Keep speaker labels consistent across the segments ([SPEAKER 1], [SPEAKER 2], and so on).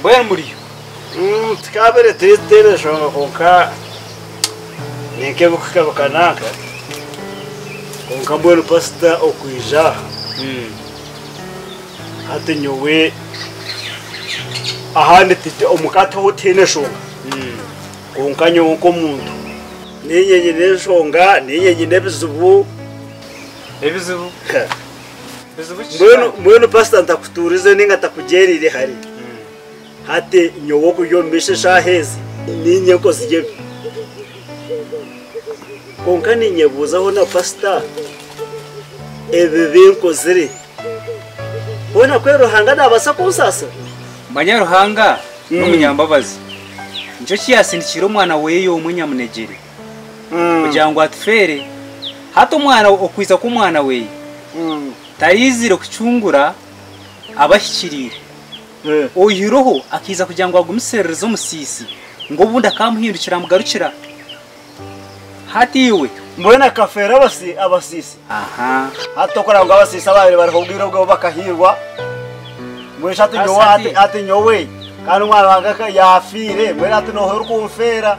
[SPEAKER 1] Mbwenu muriyo?
[SPEAKER 2] Tikabaire tutaine nshonga kwonka nink'ebikuhika bikananka. Kwonka mbwenu pasita okwija aha hati nyowe ahandi omuka ho tihaine nshonga kwonka nyowe nk'omuntu niinye nyine enshonga, niinye nyine ebizibu.
[SPEAKER 1] Ebizibu? Bizibu ki?
[SPEAKER 2] Mbwenu pasita ntakutuurize ninga ntakugyereire hare, hati nyowe okuri omu maisho eshaaha ezi niinye nkozi y'ebi. Kwonka niinyebuuzaho na pasita, ebi bi nkozire, hoona kwe Ruhanga naabaasa kunsaasira?
[SPEAKER 1] Manya Ruhanga n'omunyambabazi, nikyo ki yaasindikiire Omwana we omwe nyamunegyere, kugira ngu atufeere. Hati omwana okwija kw'Omwana we taraizire kucungura abahikiriire, oihireho akaija kugira ngu agumisiririze omusiisi, ngu obundi akaamuhindukira amugarukira. Hati iwe.
[SPEAKER 2] Mbwenu akafeera abasiisi?
[SPEAKER 1] Aha.
[SPEAKER 2] Hati tokureba ngu abasiisi abaabaire bariho obwire obwo bo bakahiirwa? Mbwenu shi hati nyowe hati hati nyowe kandi omwana wange aka yaafiire mbwenu hati nooha orikunfeera?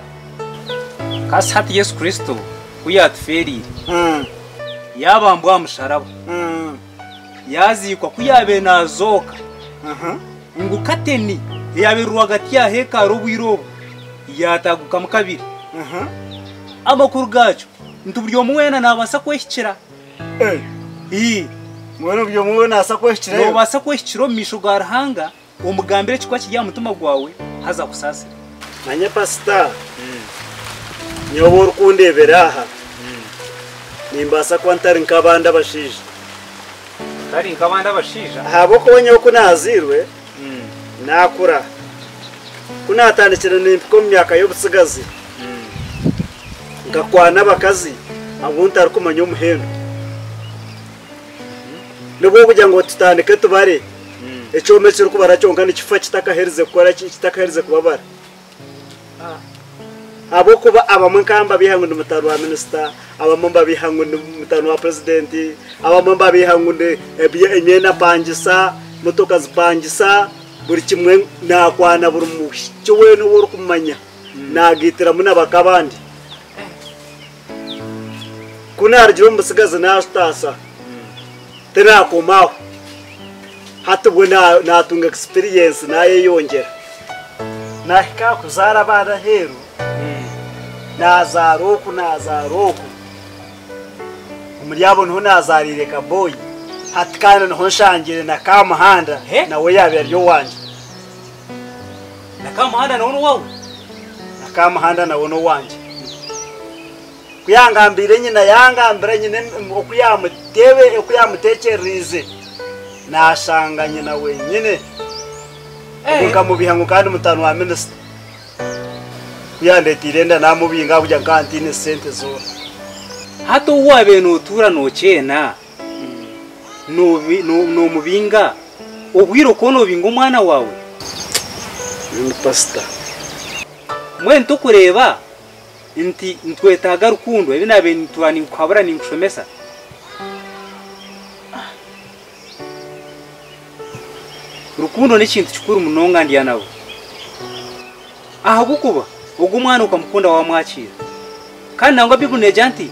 [SPEAKER 1] Kasi hati Yesu Kristo ku yaatufeereire, yaabambwa aha musharaba, yaaziikwa, ku yaabaire naazooka, ngu kateni eyaabaire eri rwagati ya hekalu obwire obwo yaatagukamu kabiri. Amakuru gaakyo nti buri omwe weena naabaasa kwehikira.
[SPEAKER 2] Ii. Mbwenu buri omwe weena naabaasa kwehikirayo?
[SPEAKER 1] Noobaasa kwehikira omu maisho ga Ruhanga omugambire ekirikuba kiri aha mutima gwawe haza akusaasire.
[SPEAKER 2] Manya pasita, nyowe orikundeebera aha, nimbaasa kuba ntari nk'abandi abashaija.
[SPEAKER 1] Otari nk'abandi abashaija?
[SPEAKER 2] Ahabw'okuba nyowe ku naazairwe, naakura. Ku naatandikire nimpika omu myaka y'obutsigazi, nkakwana abakazi abu ntarikumanya omuhendo. N'obu okugira ngu tutandike tubare, ekyoma ekirikubara kyonka nikifa kitakaherize kukora ki? Kitakaherize kubabara. Ahabw'okuba abamwe nkaba mbabiiha ngu ndi mutaani wa minisita, abamwe mbabiiha ngu ndi mutaani wa purezidenti, abamwe mbabiiha ngu ndi emyenda mpangisa, motoka zipangisa, buri kimwe naakwana buri mwishiki weena ou orikumanya naagaitiramu na bak'abandi. Ku naarugire omu butsigazi naashutaasa, tinaakoma aho. Hati bwo naatunga egisipiriyensi naayeyongyera. Naahika aha kuzaara abaana aheeru, naazaara oku naazaara oku. Omuri abo niho naazaariire kaboyi, hati kandi niho nshangire na Kamuhanda nawe yaabaire ari owangye.
[SPEAKER 1] Na Kamuhanda nawe n'owaawe?
[SPEAKER 2] Na Kamuhanda nawe n'owangye. Ku yangambiire nyina, yangambira nyina oku yamutebe, oku yamuteekyereize, naashanga nyina wenyine. Obwo nkamubiha ngu nkaba ndi mutaani wa minisita. Ku yandeeteire enda naamubinga ahabw'okugira ngu nkaba ntaine sente zoona.
[SPEAKER 1] Hati ou waabaire nootuura nookyeena, noomubinga, obwire okuba noobinga omwana waawe?
[SPEAKER 2] Ndi pasita.
[SPEAKER 1] Mbwenu tokureeba Nti, Nitwetaaga rukundo, ebi naabaire nituba ninkuhabura ninkushomesa. Rukundo n'ekintu kikuru munonga Ndyanabo. Ahabw'okuba ogwo omwana okamukunda waamwakiira. Kandi nangwa Baibuli neegira nti,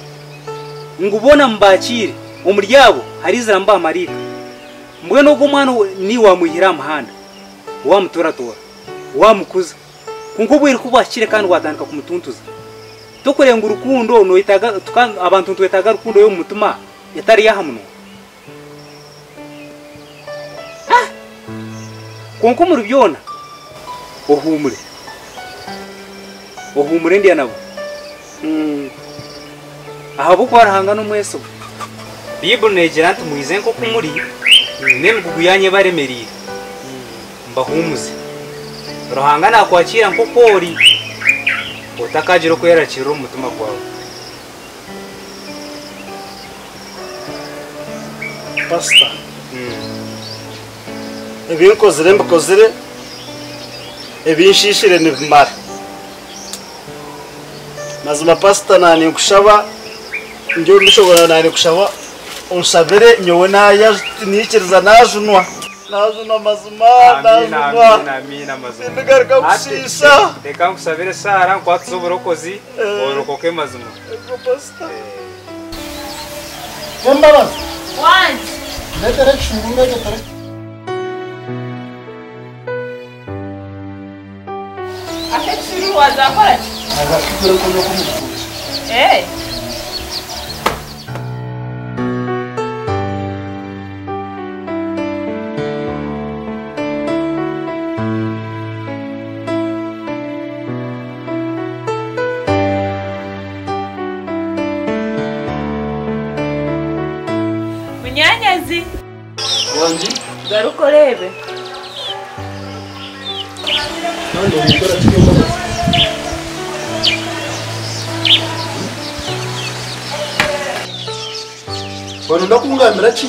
[SPEAKER 1] Ngu boona mubaakiire, omuri abo hariiziramu baamaraika. Mbwenu ogwo omwana niiwe waamwihire aha muhanda, waamutooratoora, waamukuza. Kwonka obwire ku bwahikire kandi waatandika kumutuntuza, tokureba ngu rukundo noyetaaga abantu nitwetaaga rukundo y'omu mutima etari y'aha munwa? Ah! Kwonka omuri byona, ohuumure. Ohuumure ndya nabo. Ahabw'okuba Ruhanga n'omwesigwa. Baibuli neegira nti mwize nk'oku muri, n'emigugu yaanyu ebaremereire. Mbahuumuze. Ruhanga naakwakiira nk'oku ori, otakaagira okwerarikirira omu mutima gwawe.
[SPEAKER 2] Pasita, ebi nkozire mbikozire, ebi nshiishire nibimara. Mazima pasita naninkushaba ndi omu maisho gaawe naninkushaba onshabire nyowe naikiriza najunwa. Naajunwa mazima, naajunwa.
[SPEAKER 1] Amiina, amiina mazima.
[SPEAKER 2] Tindigaruka kushiisha.
[SPEAKER 1] Reka nkusabire esaara nkwatuze oburokozi, orokoke mazima.
[SPEAKER 2] Ego pastor.
[SPEAKER 3] Embabazi.
[SPEAKER 4] Wangi.
[SPEAKER 3] Ndeetera ekishungu ndeetere.
[SPEAKER 4] Ak'ekishuru waza kukora ki?
[SPEAKER 3] Naza kukigura nkonya oku omu rutookye.
[SPEAKER 4] Eh. Munyanyazi.
[SPEAKER 3] Wangi.
[SPEAKER 4] Garuka oreebe.
[SPEAKER 3] None nokora ki Embabazi? Waronda kungambira ki?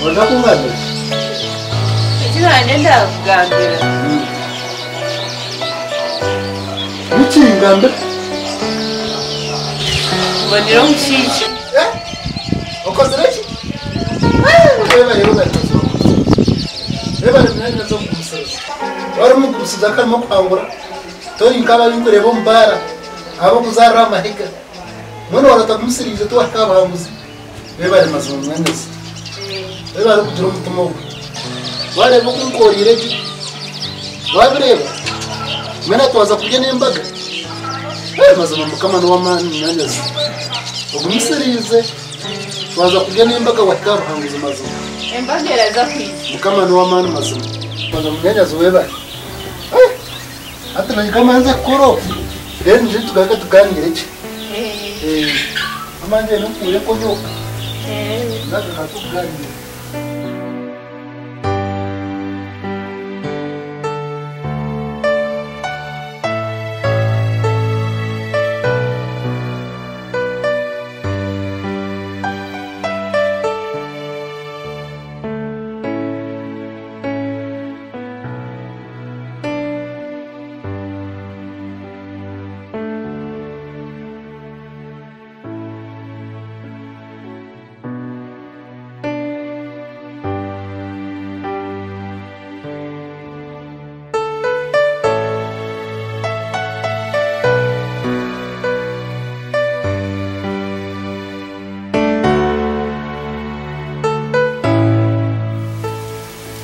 [SPEAKER 3] Waronda kungambira ki?
[SPEAKER 4] Eki nanye ndakugambira.
[SPEAKER 3] Niki ngambira?
[SPEAKER 4] Mbonire omushaija.
[SPEAKER 3] Eh? Okozire ki? Webare, webare Webare munyanyazi omugumisiriza. Wari omugumisiriza akarimo kuhangura. Tori nk'abu nkureba omu baara ab'okuzaarira aha mahiga. Mbwenu waaba otagumisiriize tiwahika aha buhanguzi. Webare mazima munyanyazi. Webare kugira omutima ogwo. Wareeba oku nkoreire gye? Wabireeba? Mbwenu twaza kurya n'embaga? Eh, mazima Mukama n'ow'amaani munyanyazi. Ogumisiriize. Twaza kurya n'embaga wahika aha buhanguzi mazima.
[SPEAKER 4] Embaga eraza kwija.
[SPEAKER 3] Mukama n'ow'amaani mazima. Mazima munyanyazi webare. Eh, hati nanye kamanze kukora oku. Then nje tugaruke tuganire gye. Eh, amanje nkuure nkonye oku. Nagaruka tukuganire.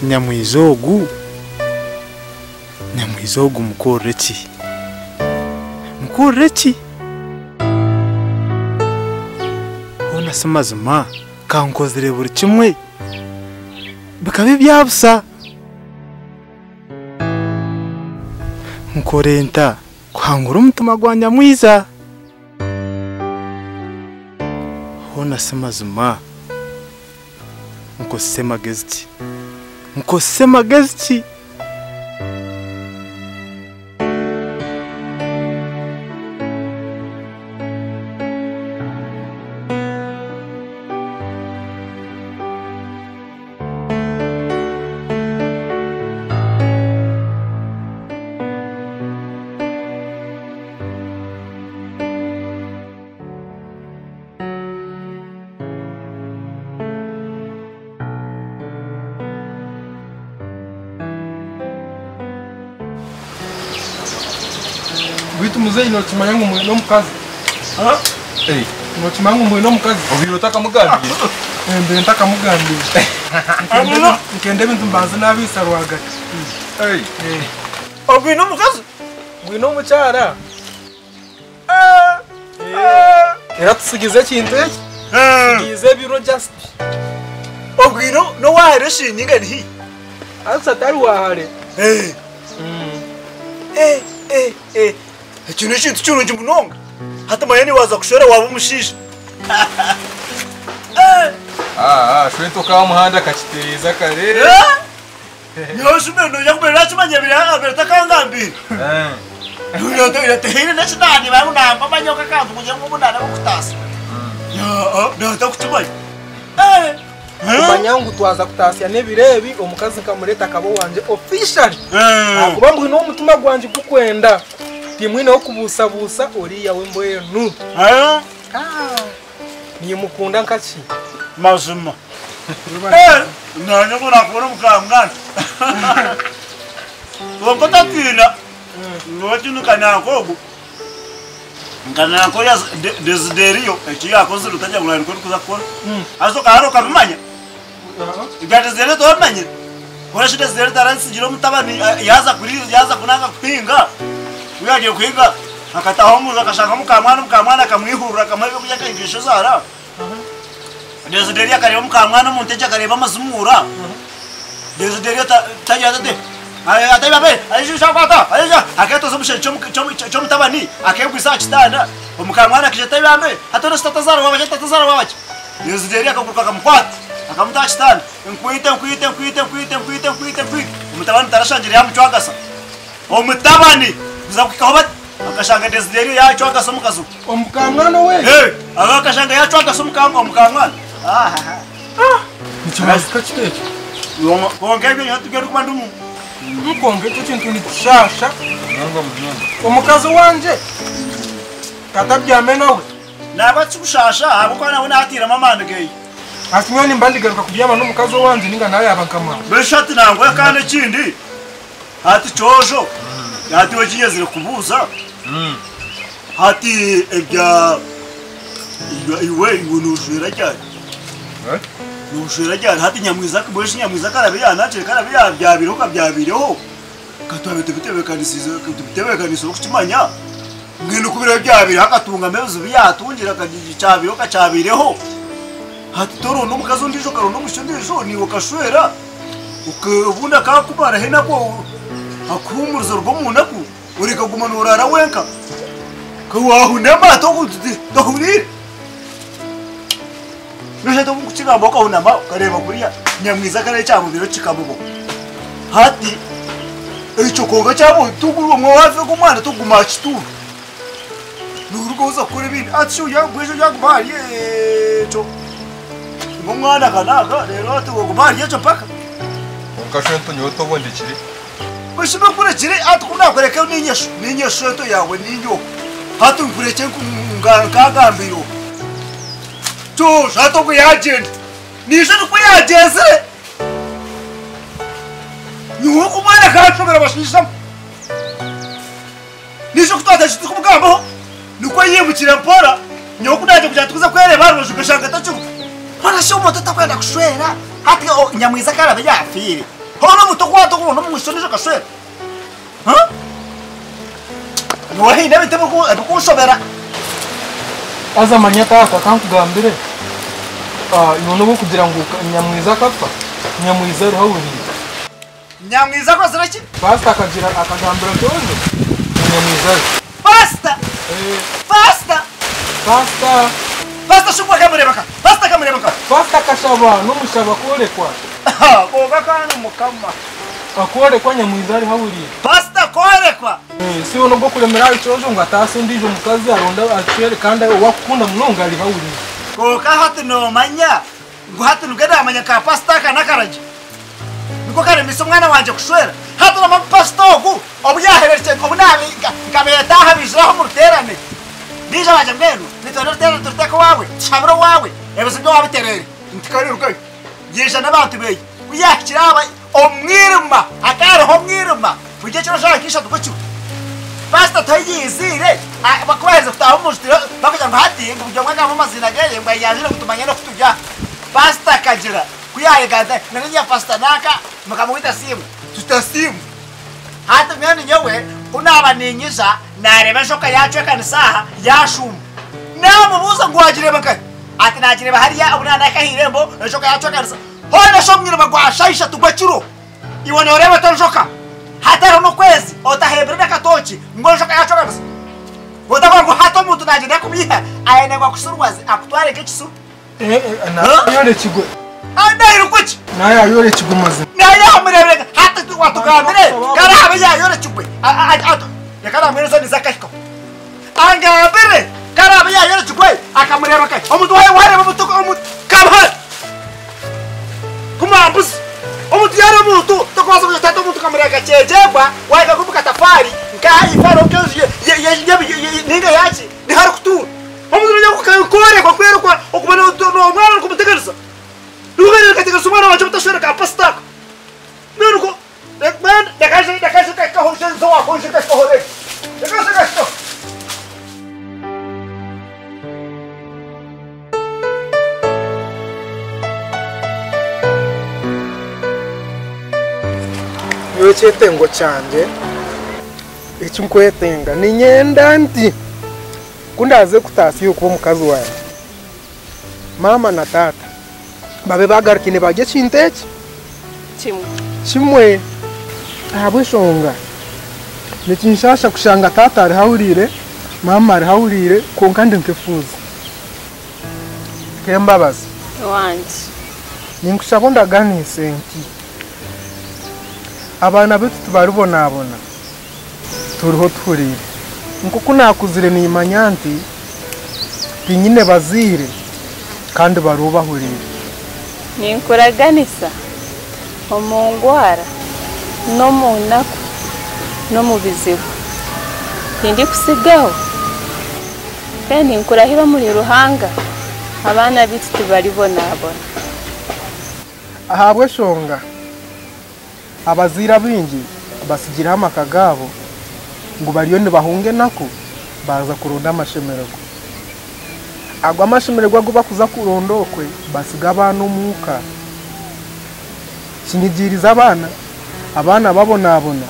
[SPEAKER 5] Nyamwiza ogu, nyamwiza ogu mukorere ki? Mukorere ki? Hoona si mazima kankozire buri kimwe bikaba ebya busa. Nkore nta kuhangura omutima gwa Nyamwiza? Hoona si mazima nkozese magezi ki? Nkozese magezi ki?
[SPEAKER 6] Beitu muzeeyi nookimanya ngu mwine omukazi? Nookimanya ngu mwine omukazi?
[SPEAKER 7] Obaire otakamugambiire?
[SPEAKER 6] Mbaire ntakamugambiire. Nkenda ebintu mbanze naabiisa rwagati.
[SPEAKER 2] Ogwine omukazi?
[SPEAKER 6] Gwine omukyara. Era tusigize ekintu eki. Tusigize ebiro just.
[SPEAKER 2] Ogwine n'owahare shi ninga ni hi?
[SPEAKER 6] Haza atari wahare.
[SPEAKER 2] Eki n'ekintu kirungi munonga. Hati manya niwaza kushwera waaba omushaija.
[SPEAKER 7] Shweta okamuhanda akakitereeza kare.
[SPEAKER 2] Nyowe shume noija kumanya nakimanya abire atakangambire. Tehaine n'ekinani bangu namba manya okakantu kugira ngu omunani agukutaasa. Naatakukimanya.
[SPEAKER 6] Kumanya ngu twaza kutaasya n'ebiro ebi omukazi nkamureeta akaba owangye officially. Ahakuba mbwine omutima gwangye gukwenda. Timwineho kubuusabuusa oriya we mbwenu. Nimukunda nka ki?
[SPEAKER 2] Mazima. Nanye ku nakubona omukamwana. Kwonka otatiina. Nyowe kinu kananka ogu. Nka nanka oriya Dezideeriyo eki yaakozire otagira ngu naanye nikwo ndikuza kukora. Haza okahara okabimanya. Ebya Dezideeriyo tobimanyire? Mbwenu shi Dezideeriyo tarantsigiire omutabani yaaza yaaza kunanka kuhinga? Ku yaagiire kuhinga akataaha omu nju akashanga mukaamwana, omukaamwana akamwihurura akamuha ebyokurya akaija ishezaara. Dezideeriyo akareeba omukaamwana omu ntegye akareeba amazimuura. Dezideeriyo tagira ati, Akeetoza omu kishengye ky'omutabani, akeegwisa aha kitanda. Omukaamwana akaija ati, Ebambe, hati onu shi tatazaara waabaki, tatazaara waabaki? Dezideeriyo akaguruka akamukwata, akamuta aha kitanda. Nkwite, nkwite, nkwite, nkwite, nkwite, nkwite, nkwite. Omutabani tarashangire yaamucwagasa. Omutabani kuza kuhikaho bati, akashanga Dezideeriyo yaacwagasa omukazi we.
[SPEAKER 6] Omukaamwana owe?
[SPEAKER 2] Ee, akashanga yaacwagasa omukaamwana.
[SPEAKER 6] Nikibaasika kita ekyo?
[SPEAKER 2] Kwonka ebyo nyowe tibyo ndikuba ndimu.
[SPEAKER 6] Kwonka ekyo kintu nikishaasha. Omukazi owangye katabyame nawe.
[SPEAKER 2] Naba kikushaasha ahabw'okuba nawe naatiiremu amaani geye.
[SPEAKER 6] Hati nyowe nimba ndigaruka kubyama n'omukazi owangye ninga naayaba nka mama.
[SPEAKER 2] Mbwenu hati nangwa kandi ekindi hati kyojo hati iwe ekinyenzire kukubuuza hati ebya iwe iwe noshwera ryari? Noshwera ryari? Hati nyamwiza mbwenu shi nyamwiza karabe yanakire karabe byabaireho ka byabaireho ka twabe tubitebeekanisiize tubitebeekanisize okukimanya mbwenu ku biriba byabaireho akatungamu ebizibu yaatungire akagira kyabaireho ka kyabaireho hati toronda omukazi ondiijo okaronda omwishiki ondiijo naiwe okashwera obundi akakumaraho enaku akuhuumuriza oruga omu naku oreka kuguma nooraara wenka ka waahunama tohuriire. Noshusha oti kukigamba okahunama okareeba kuriya nyamwiza kariya ekyamubireho kikamubaho. Hati ekyo kwonka kyaba omwe waafa omwana tokuguma aha kituuro. Noruga oza kukora ebindi. Hati shi mbwenu oryaguma ahari ekyo ngu omwana aka n'aka reero hati oguma ahari ekyo mpaka.
[SPEAKER 7] Kwonka shwento nyowe tobondekire.
[SPEAKER 2] Buzima nkurekire hati ku naakureka niinye niinye shwento yaawe niinye ogu. Hati nkurekye nkagambiire ogu. Kyosha hati ogu yaagyenda. Naija nikwo yaagyenzire. Nyowe ogu omwana akanshobera bashaija mwe. Naija oku twatandikire turikumugambaho nikwo yaimukire mpora. Nyowe ku naagira kugira nti tuze kwereeba aha rubaju nkashanga takiriho. Hoona shi omuntu otakwenda kushwera hati nyamwiza ku araabe yaafiire, hoona omuntu okwata ogu omwishiki ondiijo akashwera? Nyowe haine ebintu ebirikunshobera.
[SPEAKER 6] Haza manya taata ka nkugambire, iwe nobu orikugira ngu Nyamwiza akafa, Nyamwiza ariho ahuriire.
[SPEAKER 2] Nyamwiza akozire ki?
[SPEAKER 6] Pasita akagira akagambira Kyojo ngu Nyamwiza ari.
[SPEAKER 2] Pasita! Pasita!
[SPEAKER 6] Pasita!
[SPEAKER 2] Pasita shi ogwo akamureeba nka? Pasita akamureeba nka?
[SPEAKER 6] Pasita akashaba n'omushaba kworekwa.
[SPEAKER 2] Kwonka kandi Mukama.
[SPEAKER 6] Akworekwa Nyamwiza ariho ahuriire.
[SPEAKER 2] Pasita kworekwa?
[SPEAKER 6] Si iwe nobwo okuremera ahari Kyojo ngu ataase ondiijo mukazi aronde ashwere kandi ou akukunda munonga ariho ahuriire.
[SPEAKER 2] Kwonka hati noomanya ngu hati nibwo naamanya ka pasita aka n'akaragye. Niko karemesa omwana wangye kushwera. Hati noomanya ngu pasita ogu obu yaahereerukye obu nkabeeta aha baijire aha omu ruteerane. Baija bangye mbwenu nitwenda oruteerane turuteeke owaawe, tushabire owaawe, ebizibu by'owaawe bitereere. Nti kare rugayo. Yaija n'abantu beye. Ku yaahikire aha omwirima, hakaba hariho omwirima buri ekiro shaaha nka ishatu gutyo. Pasita toyiziire ku baaherize kutaaha omu nju bakugira ngu hati ngu buri omwe agambe amaziina geye ngu ayanjure ngu tumanye n'oku turi aha. Pasita akagira ku yaayega ati narinya pasita nanka mukama waitu asiimwe. Tutasiimwe. Hati mbwenu nyowe ku naaba niinyija naareeba enjoka yaacwekanisa aha yaashuuma. Naamubuuza ngu waagireeba nkahi? Ati naagireeba hariya obu naaba naahika aha irembo enjoka yaacwekanisa. Hoona shi omwirima gwa shaaha ishatu gw'ekiro iwe nooreeba ota enjoka? Hatariho n'okwezi otahembire n'akatooki ngu enjoka yaacwekanisa. Otakugira ngu hati omuntu naagyenda kubiiha ayenda ngu akusurwaze akutware nk'ekisuru.
[SPEAKER 6] Nayorekigwe.
[SPEAKER 2] Nayorekwe ki?
[SPEAKER 6] Nayorekigwe mazima.
[SPEAKER 2] Nayamurebere hati watugambire karabe yayorekigwe. Reka namwene ensoni zakahikaho. Angambire karabe yayorekigwe akamureba kai. Omuntu waye wareba omuntu omuntu kamuhara. Omwambuzi omuntu yari omuntu tokubaasa kugira tata omuntu kamureka kyegyegwa wahika nk'omu katafari nkaha ifaro nk'enju ninga yaki niho arikutuura omuntu noija kworekwa kwerekwa okubona omwana orikumuteganisa niwe nkateganisa omwana wangye obutashwera ka pasita aka mbwenu ko reka nje reka nje nkahikaho nje nze owaako nje nkahikaho reka nje nkahikaho.
[SPEAKER 6] Nyowe ekyetengo kyangye eki nkwetenga niinyenda nti ku ndaaze kutaasya iwe kuba omukazi wangye, maama na taata babe baagarukaine barya ekintu eki
[SPEAKER 4] Kimwe.
[SPEAKER 6] Kimwe. Ahabw'enshonga nikinshaasha kushanga taata ariho ahuriire, maama ariho ahuriire kwonka ndi nk'efuuzi. Kembabazi.
[SPEAKER 4] Wangye.
[SPEAKER 6] Ninkushaba ondaganiise nti abaana baitu tibaribonabona turiho tuhuriire. Nk'oku naakuzire niimanya nti tinyine bazaire kandi bariho bahuriire.
[SPEAKER 4] Ninkuraganisa omu ngwara n'omu naku n'omu bizibu, tindikutsigaho kandi ninkurahira omuri Ruhanga abaana baitu tibaribonabona.
[SPEAKER 6] Ahabw'eshonga, abazaire abaingi batsigireho amaka gaabo ngu bariyo nibahunga enaku baaza kuronda amashemererwa. Ago amashemererwa agu barikuza kuronda okwe batsiga abaana omuka. Kinyigiiriza abaana, abaana babonabona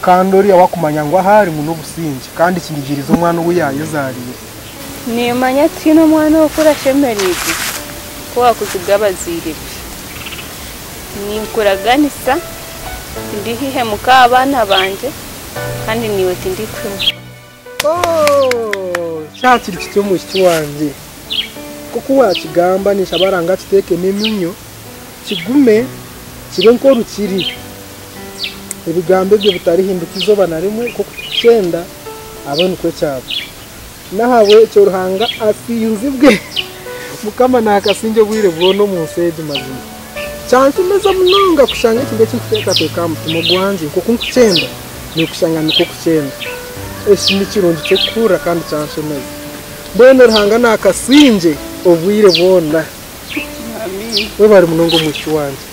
[SPEAKER 6] kandi oriya wakumanya ngu ahu ari ngu n'obusingye kandi kinyigiiriza omwana ou yaayezaariire.
[SPEAKER 4] Nimanya tihaine omwana okura ashemereirwe ku waakuziga abazaire be. Ninkuraganisa tindihihemuka aha baana bangye kandi naiwe tindikuhemuka.
[SPEAKER 6] Ooh! Kya kiri kityo mwishiki wangye. Nk'oku waakigamba ninshaba Ruhanga akiteekemu eminyo kigume kibe nk'orukiri. Ebigambo ebyo bitarihinduka eizooba na rimwe nk'oku tukukyenda abe nikwo kyaba. N'ahabw'ekyo Ruhanga asinzibwe. Mukama naakasingye obwire bwona omu nsi egi mazima. Kyanshemeza munonga kushanga ekintu eki nkuteekateeka aha mutima ogwangye nk'oku nkukyenda, nookushanga nikwo okukyenda. Eki ni kirungi ky'okuhurira kandi kyanshemeza. Mbwenu Ruhanga naakasingye obwire bwona. Webare munonga omwishiki wangye.